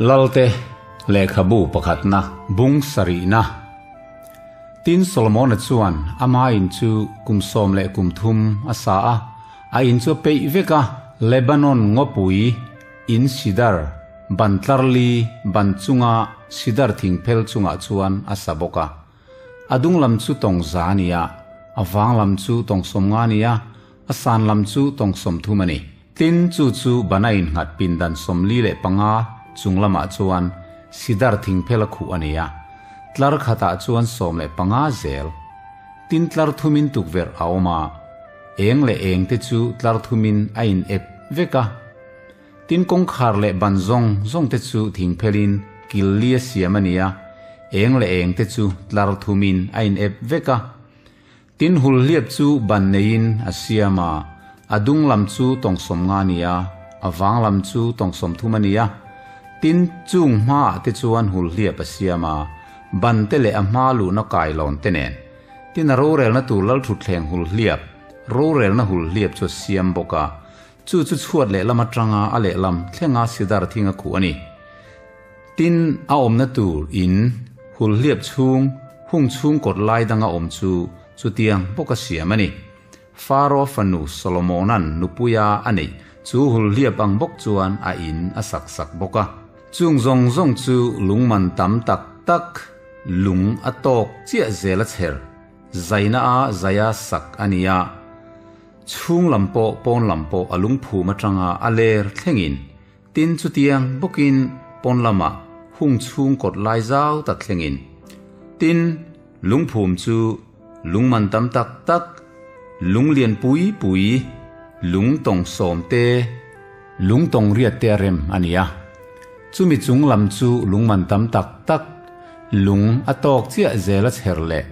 Lalte lehkhabu pakhatna bung sarihna. Tin Solomona chuan ama in chu kum 13 a sa a, a in chu a peih vek a, Lebanon ngawpui in sidar ban tlarli ban chunga sidar thingphel chungah chuan a sa bawk a. A dung lam chu tawng za a ni a, a vang lam chu tawng 50 a ni a, a san lam chu tawng 30 a ni. Tin chu chu ban a innghat pindan 45 chung lamah chuan sidar thingphel a khuh a ni a, tlar khatah chuan 15 zel. Tin tlar thumin tukverh a awm a, eng leh eng te chu tlar thumin a in ep vek a. Tin kawngkhar leh ban zawng zawng te chu thingphelin kil li a siam a ni a, eng leh eng te chu tlar thumin a in ep vek a. Tin hul hliap chu ban neiin a siam a, a dung lam chu tawng 50 a ni a, a vang lam chu tawng 30 a ni a. Tin chung hmaah te chuan hul hliap a siam a, ban te leh a hma luhna kailawn te nen. Tin a rorelna tur lal thutthleng hul hliap, rorelna hul hliap chu a siam bawk a, chu chu chhuat lehlam atanga a lehlam thlenga sidar thing a khuh a ni. Tin a awmna tur in hul hliap chhung, hung chhung kawt lai danga awm chu chutiang bawk a siam a ni. Faro fanu Solomonan nupuia a neih chu hul hliap ang bawk chuan a in a sak sak bawk a. Chung zawng zawng chu lungman tam tak tak lung a tawk chiah zel a chher, zaina a zaia sak a ni a. Chhung lam pawh pawn lam pawh a lungphum atanga a ler thlengin, tin chutiang bawkin pawn lamah hung chhung kawt lai zau tak thlengin. Tin lungphum chu lungman tam tak tak, lung lian pui pui, lung tawng 10 te, lung tawng 8 te a rem a ni a. Chumi chung lam chu lungman tam tak tak, lung a tawk chiah zel a chher leh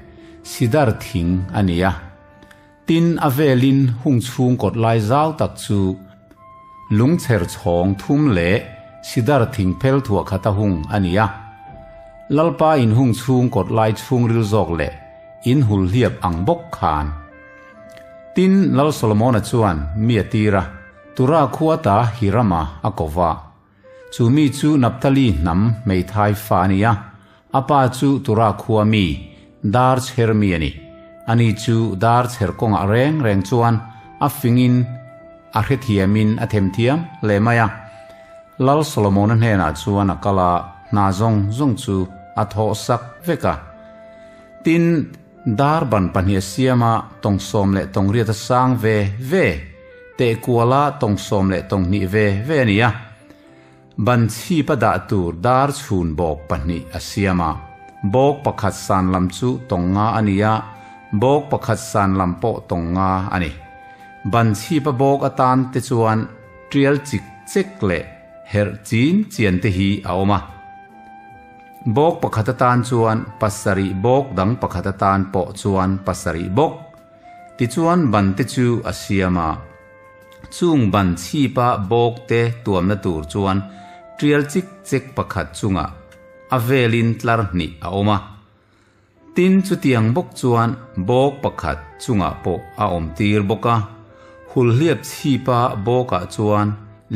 sidar thing a ni a. Tin a velin hung chhung kawt lai zau tak chu lung chher chhawng thum leh sidar thing phel thuah khata hung a ni a. Lalpa in hung chhung kawt lai chhung ril zawk leh in hul hliap ang bawk khan. Tin Lal Solomona chuan mi a tir a, Tura khuata Hirama a ko va. Chu mi chu Naphtali hnam hmeithai fa a ni a, a pa chu Tura khua mi, dar chher mi a ni. Ani chu dar chher kawngah reng reng chuan a fingin a hrethiamin a themthiam hle mai a. Lal Solomona hnenah chuan a kal a, hna zawng zawng chu a thawh sak vek a. Tin, dar ban pahnih a siam a, tawng 10 leh tawng 8 a sang ve ve, teh kuala tawng 10 leh tawng 2 ve ve a ni a. Ban chhip a dah tur dar chhun bawk pahnih a siam a, bawk pakhat san lam chu tawng 5 a ni a, bawk pakhat san lam pawh tawng 5 a ni. Ban chhip a bawk atan te chuan tial chik chek leh herh chin chian te hi a awm a. Bawk pakhat atan chuan 7 bawk dang pakhat atan pawh chuan 7 bawk. Tichuan ban te chu a siam a. Chung ban chhipa bawk te tuamna tur chuan tial chik chek pakhat chunga a velin tlar hnih a awm a. Tin chutiang bawk chuan bawk pakhat chunga pawh a awm tir bawk a. Hul hliap chhipa bawkah chuan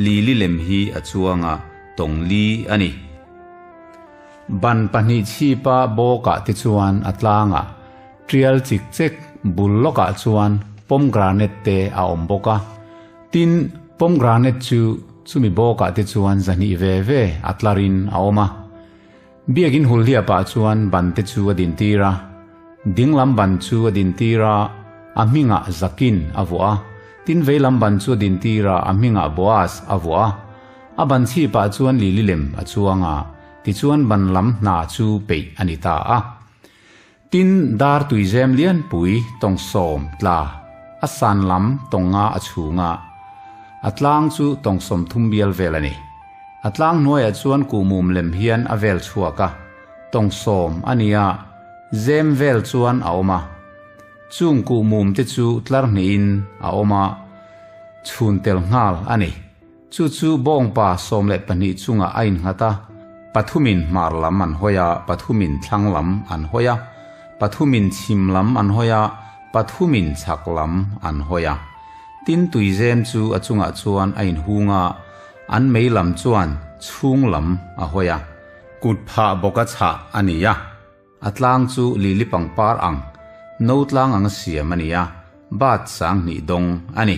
lili lem hi a chuanga tawng li a ni. Ban pahnih chhipa bawkah te chuan a tlanga tial chik chek bul lawkah chuan pomegranate te a awm bawk a. Tin pomegranate chu chumi bawkah te chuan 200 ve ve a tlarin a awm a. Biakin hul hliapah chuan ban te chu a din tir a. Dinglam ban chu a din tir a, a hmingah Zakin a vuah a. Tin veilam ban chu a din tir a, a hmingah Boaz a vuah a. A ban chhipah chuan lili lem a chuang a, tichuan ban lam hna chu peih a ni ta a. Tin dar tuizem lian pui tawng 10 tla, a san lam tawng 5 a chhunga. A tlang chu tawng 30 bial vel a ni. A tlang hnuaiah chuan kuhmum lem hian a vel chhuak a, tawng 10 a ni a, zem vel chuan a awm a. Chung kuhmum te chu tlar hnihin a awm a, chhun tel nghal a ni. Chu chu bawngpa 12 chunga a innghat a, pathumin hmar lam an hawi a, pathumin thlang lam an hawi a, pathumin chhim lam an hawi a, pathumin chhak lam an hawi a. Tin tuizem chu a chungah chuan a inhung a, an mei lam chuan chhung lam a hawi a. Kut phah bawka chhah a ni a. A tlang chu lili pangpar ang, no tlang anga siam a ni a, bat 2000 dawng a ni.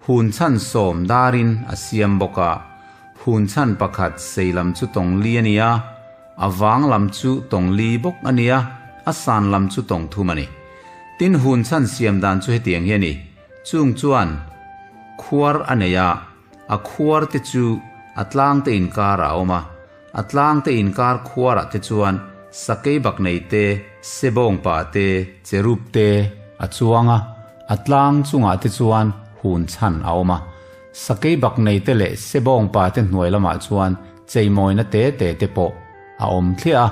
Hun chhan sawm darin a siam bawk a, hun chhan pakhat sei lam chu tawng li a ni a, a vang lam chu tawng li bawk a ni a, a san lam chu tawng thum a ni. Tin, hun chhan siam dan chu hetiang hi a ni, chung chuan khuar a nei a, a khuar te chu a tlang te inkar ah a awm a, a tlang te inkar khuar ah te chuan sakei bak nei te, sebawng pa te, cherub te a chuang a, a tlang chungah te chuan hun chhan a awm a, sakei bak nei te leh sebawng pa te hnuai lamah chuan cheimawina te te te pawh a awm thliah a,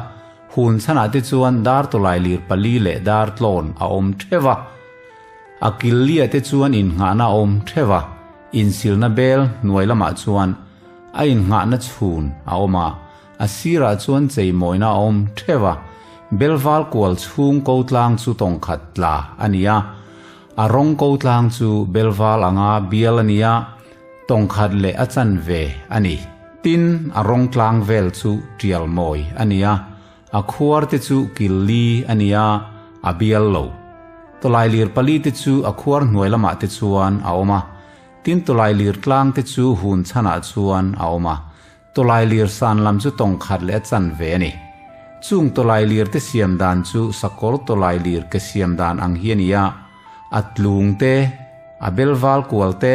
hun chhanah te chuan dar tawlai lir pali leh dar tlawn a awm theuh a, a kil lia te chuan innghahna a awm theuh a. Insilna bel hnuai lamah chuan a innghahna chhun a awm a, a sirah chuan cheimawina a awm theuh a. Belval kual chhung ko tlang chu tawng khat tla a ni a, a rawng ko tlang chu belval anga bial a ni a, tawng khat leh a chanve a ni. Tin, a rawng tlang vel chu tial mawi a ni a, A khuar te chu kil li a ni a, a bial lo. Tawlailir pali te chu a khuar hnuai lamah te chuan a awm a, tin tawlailir tlang te chu hun chhanah chuan a awm a. Tawlailir san lam chu tawng khat leh a chan ve a ni. Chung tawlailir te siam dan chu sakawr tawlailir ke siam dan ang hi a ni a, a tlung te, a belval kual te,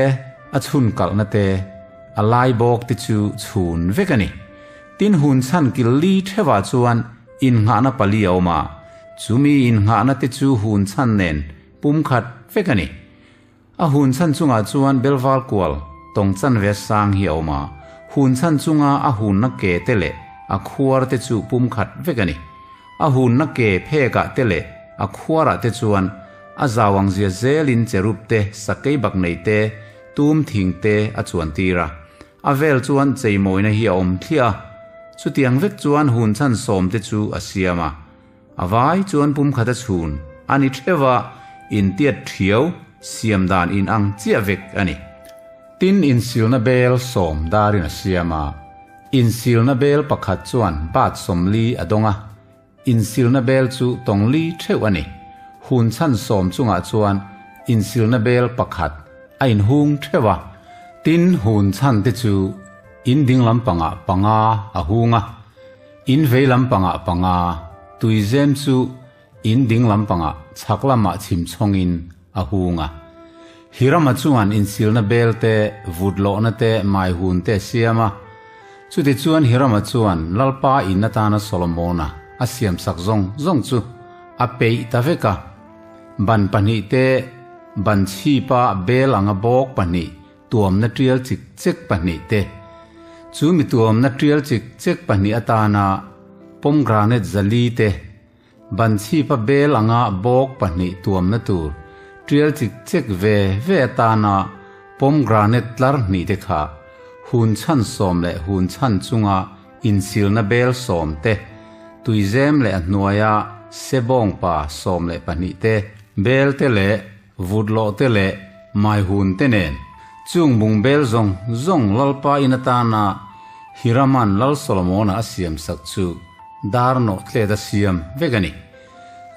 a chhun kalhna te, a lai bawk te chu chhun vek a ni. Tin hun chhan kil li theuhah chuan innghahna pali a awm a, chumi innghahna te chu hun chhan nen pum khat vek a ni. A hun chhan chungah chuan belval kual tawng chanve sang hi a awm a, hun chhan chunga a hunna ke te leh a khuar te chu pum khat vek a ni. A hunna ke phekah te leh a khuarah te chuan a zau ang zia zelin cherub te, sakei bak nei te, tum thing te a chuan tir a. A vel chuan cheimawina hi a awm thliah a, chutiang vek chuan hun chhan sawm te chu a siam a. A vai chuan pumkhat a chhun a ni theuh a, intiat thiau siam dan in ang chiah vek a ni. Tin, insilna bel sawm darin a siam a, insilna bel pakhat chuan bat 40 a dawng a, Insilna bel chu tawng li theuh a ni. Hun chhan sawm chungah chuan insilna bel pakhat a inhung theuh a. Tin, hun chhan te chu in ding lampangah panga a hung a, in vei lampangah panga, tuizem chu in ding lampangah chhak lamah chhim chhawngin a hung a. Hirama chuan insilna bel te, vut lawhna te, mai hun te a siam a. Chutichuan Hirama chuan Lalpa in atana Solomona a siamsak zawng zawng chu a peih ta vek a. Ban pahnih te, ban chhipa bel anga bawk pahnih, tuamna tial chik chek pahnih te, chu mi tuamna tial chik chek pahnih atana pomegranate zali te, Banchhipa bel anga bawk pahnih tuamna tur tial chik chek ve ve atana pomegranate tlar hnih te kha hun chhan sawm leh hun chhan chunga insilna bel sawm te, tuizem leh a hnuaia sebawng pa 12 te, bel te leh vutlawh te leh maihun te nen chung bungbel zawng zawng Lalpa in atana Hiraman Lal Solomona a siamsak chu dar nawh tlet a siam vek a ni.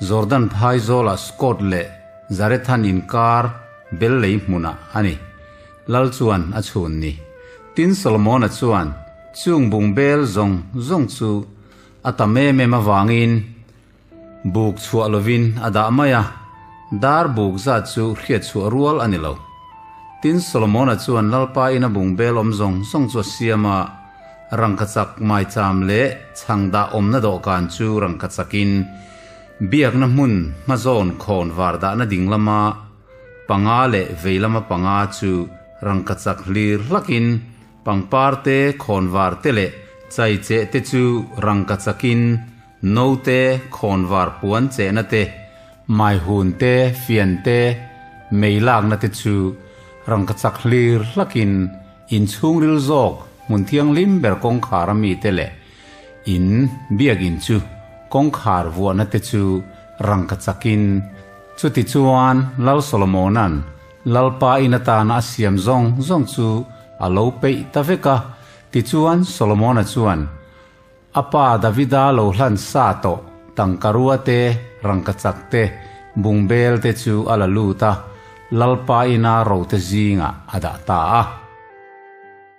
Jordan phai zawlah Scott leh Zarethan inkar bel lei hmunah a ni. Lal chuan a chhun ni. Tin Solomona chuan chung bungbel zawng zawng chu a tam em em avangin Buk chhuah lovin a dah mai a, dar buk zat chu hriat chhuah rual a ni lo. Tin, Solomona chuan Lalpa ina bungbel awm zawng zawng chu a siam a, rangkachak maicham leh chhang dah awmna dawhkan chu rangkachakin biakna hmun hmazawn khawn var dahna ding lama panga leh vei lama panga chu rangkachak hlir hlakin pangpar te, khawnvar te leh chaicheh te chu rangkachakin Note, khawnvar puan chehna te, maihun te, fian te, mei lakna te chu rangkachak hlir hlakin in chhungril zawk hmun thianghlim ber kawngkhar a mite leh in biakinn chu kawngkhar vuahna te chu rangkachakin chutichuan Lal Solomona'n Lalpa in atana a siam zawng zawng chu a lo peih ta vek a. Tichuan, Solomona chuan a pa Davida lo hlan sa tawh tangkarua te, rangkachak te, bungbel te chu a la lut a, Lalpa ina rote zingah a dah ta a.